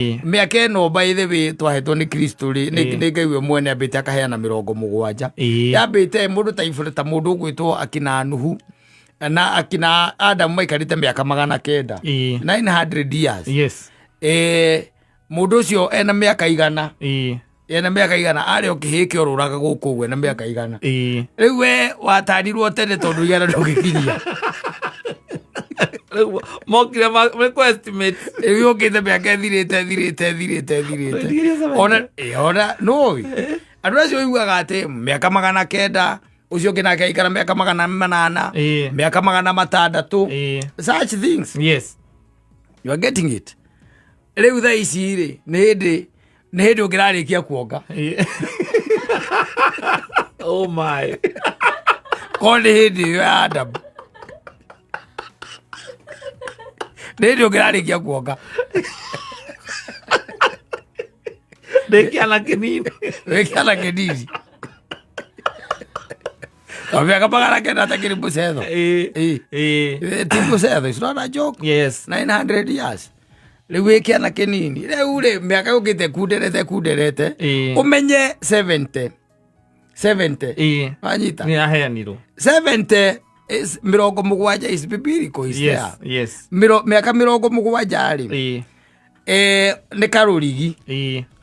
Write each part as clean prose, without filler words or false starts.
Mĩaka ĩno, by the way, twahetwo nĩ Kristo rĩ, Ĩĩ. nĩ Ngai we mwene ambĩte akaheana 70. Yambĩte mũndũ ta ibũrĩ, ta mũndũ ũgwĩtwo akina Nuhu na akina Adamu maikarĩte mĩaka 900. 900 years. Mũndũ ũcio ena mĩaka 100. Ena mĩaka 100 arĩ o kĩhĩ kĩorũraga gũkũ ũguo ena mĩaka 100. Rĩu we watarirwo tene tondũ 100 ndũngĩkinyia. Rĩu mokire nĩ kũ estimate. Rĩu yũkĩte mĩaka ĩthirĩte ĩthirĩte ĩthirĩte ĩthirĩte. Ĩthirĩte 70. Ona nũĩ andũ acio ũiguaga atĩ mĩaka 900, ũcio ũngĩ nake aikara mĩaka 800, mĩaka 600, such things. You are getting it. Rĩu thaa ici rĩ, nĩ hĩndĩ ũngĩrarĩkia kuonga. Oh my. Korwo nĩ hĩndĩ ĩyo ya Adamu, nĩ hĩndĩ ũngĩrarĩkia kuonga. Ndĩ kĩana kĩnini. Wĩ kĩana kĩnini. To mĩaka 900 atakĩrĩ mũcetho. Ti mũcetho, it's not a joke. 900 years. Rĩu wĩ kĩana kĩnini, rĩu rĩ, mĩaka yũkĩte kunderete kunderete. Ũmenye 70 70. Wanyita? Nĩ yaheanirwo. 70 is 70 is biblical, is there. Mĩaka 70 rĩ, nĩ karũrigi.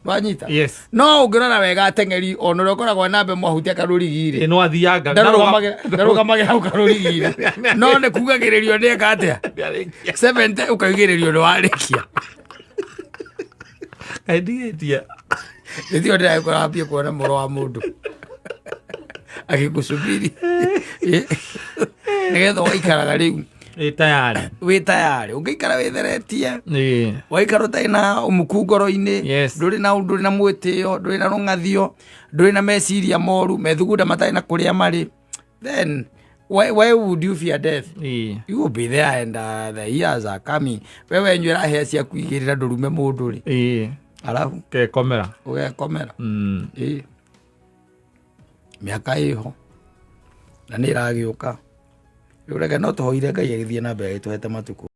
Wanyita? Yes. No ũngĩrora wega, ateng'eri ona ũrĩa ũkoragwo na mbe mwahutia karũrigi rĩ, No athianga. Ndarũgamagĩra hau karũrigi-inĩ, no nĩ kugagĩrĩrio nĩ eka atĩa. 70 ũkaugĩrĩrio nĩ warĩkia. Kaĩ ndigĩtie. Nĩtio ndĩragĩkora wambie kuona mũro wa mũndũ agĩgũcubiri nĩgetha ũgaikaraga rĩu Ĩ tayari. Wĩ tayarĩ, ũngĩikara wĩtheretie, waikara ũtarĩ na ũmuku ngoro-inĩ, ndũrĩ na mwĩtĩo, ndũrĩ na rũng'athio, ndũrĩ na meciria moru, methugunda matarĩ na kũrĩa marĩ, then why would you fear death? You will be there and the years are coming. Wewe nywĩra hĩa ciaku igĩrĩra, ndũrume mũndũ rĩ, arabu Kekomera. Ũgekomera. Ĩ mĩaka ĩho na nĩ ĩragĩũka rĩu, reke no tũhoire Ngai agĩthiĩ na mbere agĩtũhete matukũ.